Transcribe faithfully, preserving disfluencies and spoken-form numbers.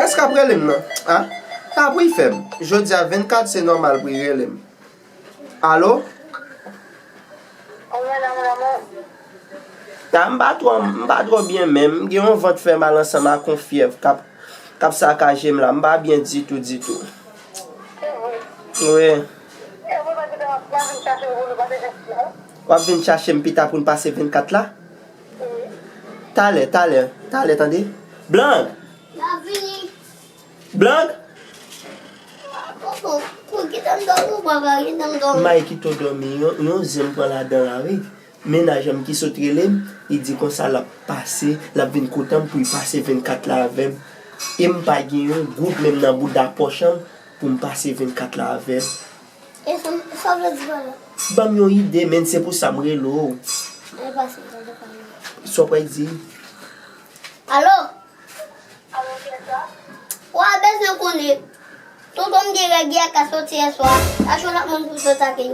Èske ap rele m nan? A? Sa pou l fè m. Jodi a vennkat, se nòmal pou l rele m. Alo? A, m pa twò, m pa twò byen menm. M gen yon vant fè mal ansanm ak yon fyèv k ap, k ap sakaje m la. M pa byen ditou, ditou. Wi. W ap vin chache m pita pou n pase vennkat la? Talè, talè, talè, tande. Blang! Blang! Mike kite w dòmi, yon, yon zen m pran ladan la, wi. Mennaj an m ki sot rele m, li di konsa l ap pase, l ap vin kote m pou l pase vennkat la avè m. E m pa gen yon goud menm nan bouda pòch an m pou m pase vennkat la avè l. E sa, sa w vle di pa la? Ban m yon ide, menn, se pou sa m rele w. E pase, tande pa la. Sa w pral di? Alo? Wa bezwen konnen, tonton m gen règ yè ka soti yèswa, a cho l ap moun pou yo take l.